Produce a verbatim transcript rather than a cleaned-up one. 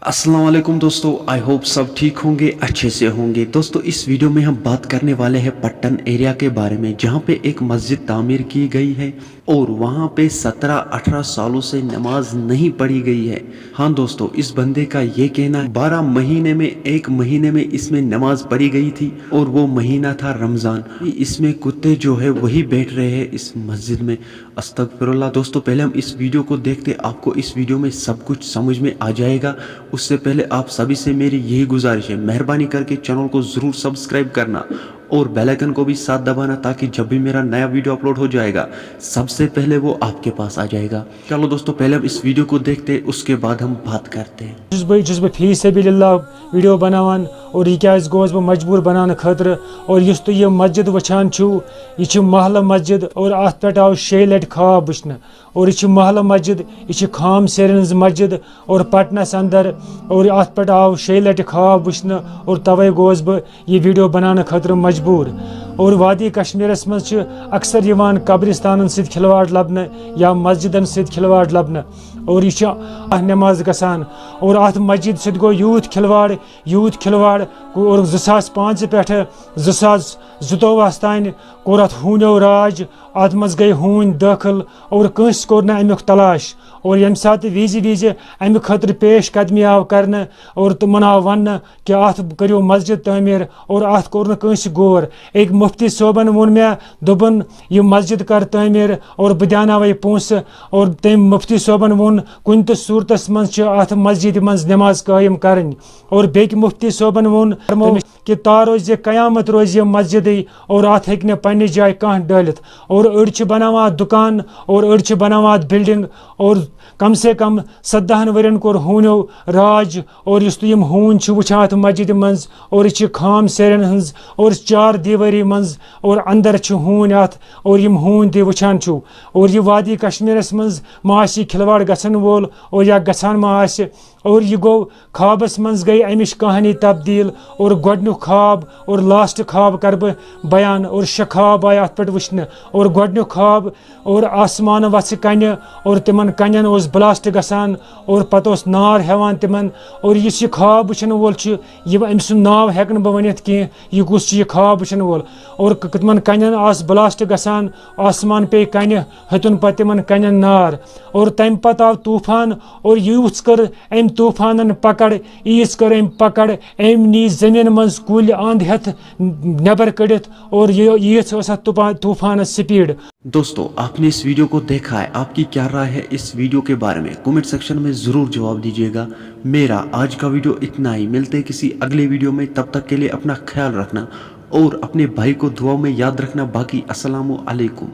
अस्सलाम वालेकुम दोस्तों, आई होप सब ठीक होंगे, अच्छे से होंगे। दोस्तों, इस वीडियो में हम बात करने वाले हैं पट्टन एरिया के बारे में, जहाँ पे एक मस्जिद तामीर की गई है और वहाँ पे सत्रह अठारह सालों से नमाज नहीं पढ़ी गई है। हाँ दोस्तों, इस बंदे का ये कहना है, बारह महीने में, एक महीने में इसमें नमाज पढ़ी गई थी और वो महीना था रमज़ान। इसमें कुत्ते जो है वही बैठ रहे हैं इस मस्जिद में। अस्तगफिरुल्लाह। दोस्तों, पहले हम इस वीडियो को देखते, आपको इस वीडियो में सब कुछ समझ में आ जाएगा। उससे पहले आप सभी से मेरी यही गुजारिश है, मेहरबानी करके चैनल को ज़रूर सब्सक्राइब करना और बेल आइकन को भी साथ दबाना, ताकि जब भी मेरा नया वीडियो अपलोड हो जाएगा, सबसे पहले वो आपके पास आ जाएगा। चलो दोस्तों, पहले हम इस वीडियो को देखते, उसके बाद हम बात करते हैं। چھُس بہٕ چھُس بہٕ فی سبیل اللہ ویڈیو بناوان، اور یہِ کیازِ گوس بہٕ مجبوٗر بناونہٕ خٲطرٕ؟ اور یُس تُہۍ یہِ مسجد وٕچھان چھِو، یہِ چھِ محلہٕ مسجد، اور اَتھ پٮ۪ٹھ آو شیٚیہِ لٹہِ خواب وٕچھنہٕ۔ اور یہِ چھِ محلہٕ مسجد، یہِ چھِ خام سیرٮ۪ن ہٕنٛز مسجد، اور پٹنس اندر، اور اَتھ پٮ۪ٹھ آو شیٚیہِ لٹہِ خواب وٕچھنہٕ، اور توے گوس بہٕ یہِ ویڈیو بناونہٕ خٲطرٕ مجبوٗر۔ اور وادی کشمیرس منٛز چھِ اکثر یِوان قبرستانن سۭتۍ کھلواڑ لبنہٕ یا مسجدن سۭتۍ کھلواڑ لبنہٕ۔ اور یہِ چھِ اَتھ نٮ۪ماز گژھان۔ اور اَتھ مسجد سۭتۍ گوٚو یوٗت کھلواڑ، یوٗت کھلواڑ۔ اور زٕ ساس پانٛژھ پٮ۪ٹھٕ زٕ ساس زٕتووُہس تام کوٚر اَتھ ہوٗنیو راج۔ اَتھ منٛز گٔے ہوٗنۍ دٲخل اور کٲنٛسہِ کوٚر نہٕ اَمیُک تلاش۔ اور ییٚمہِ ساتہٕ وِزِ وِزِ اَمہِ خٲطرٕ پیش قدمی آو کرنہٕ اور تِمن آو وننہٕ کہِ اَتھ کٔرِو مسجد تعمیٖر، اور اَتھ کوٚر نہٕ کٲنٛسہِ غور۔ أکۍ مُفتی صٲبن ووٚن مےٚ، دوٚپُن، "یہِ مسجد کر تعمیٖر اور بہٕ دیاناوے پونٛسہٕ۔" اور تٔمۍ مُفتی صٲبن ووٚن، "کُنہِ تہِ صوٗرتس منٛز چھِ اَتھ مسجدِ منٛز نٮ۪ماز قٲیِم کرٕنۍ۔" اور بیٚکہِ مُفتی صٲبن ووٚن، فرموو کہِ تا روزِ قیامت روزِ یہِ مسجدٕے، اور اَتھ ہیٚکہِ نہٕ پننہِ جایہِ کانٛہہ ڈٲلِتھ۔ اور أڑۍ چھِ بناوان اَتھ دُکان، اور أڑۍ چھِ بناوان اَتھ بلڈنگ، اور کم سے کم ژۄدہن ؤرین کوٚر ہوٗنیو راج۔ اور یُس تُہۍ یِم ہوٗنۍ چھِو وٕچھان اَتھ مسجدِ منٛز، اور یہِ چھِ خام سیرٮ۪ن ہٕنٛز اور چار دیوٲری منٛز، اور اندر چھِ ہوٗنۍ اَتھ، اور یِم ہوٗنۍ تُہۍ وٕچھان چھِو۔ اور یہِ وادی کشمیرس منٛز ما آسہِ یہِ کھلواڑ گژھن وول، اور یا گژھان ما آسہِ۔ اور یہِ گوٚو، خوابس منٛز گٔے امِچ کہانی تبدیل، اور گۄڈنیُک خواب اور لاسٹ خواب کرٕ بہٕ بیان۔ اور شےٚ خواب آیہِ اتھ پٮ۪ٹھ وٕچھنہٕ۔ اور گۄڈنیُک خواب، اور آسمان وژھِ کنہِ، اور تِمن کنٮ۪ن اوس بلاسٹ گژھان، اور پتہٕ اوس نار ہٮ۪وان تِمن۔ اور یُس یہِ خواب وٕچھن وول چھُ، یہِ أمۍ سُنٛد ناو ہٮ۪کہٕ نہٕ بہٕ ؤنِتھ کینٛہہ، یہِ کُس چھُ یہِ خواب وٕچھن وول۔ اور ک- تِمن کنٮ۪ن آس بلاسٹ گژھان، آسمان پیٚیہِ کنہِ، ہیوٚتُن پتہٕ تِمن کنٮ۪ن نار۔ اور تمہِ پتہٕ آو طوفان، اور ییٖژ کٔر أمۍ طوفانن پکڑ، ییٖژ کٔر أمۍ پکڑ، أمۍ نی زٔمیٖن منٛز کُلۍ اند ہٮ۪تھ نٮ۪بر کٔڑِتھ، اور یہِ، ییٖژ ٲس اتھ طوفان، طوفانس سپیڈ۔ दोस्तों, आपने इस वीडियो को देखा है, आपकी क्या राय है इस वीडियो के बारे में? कमेंट सेक्शन में ज़रूर जवाब दीजिएगा। मेरा आज का वीडियो इतना ही। मिलते हैं किसी अगले वीडियो में, तब तक के लिए अपना ख्याल रखना और अपने भाई को दुआ में याद रखना। बाकी अस्सलाम वालेकुम।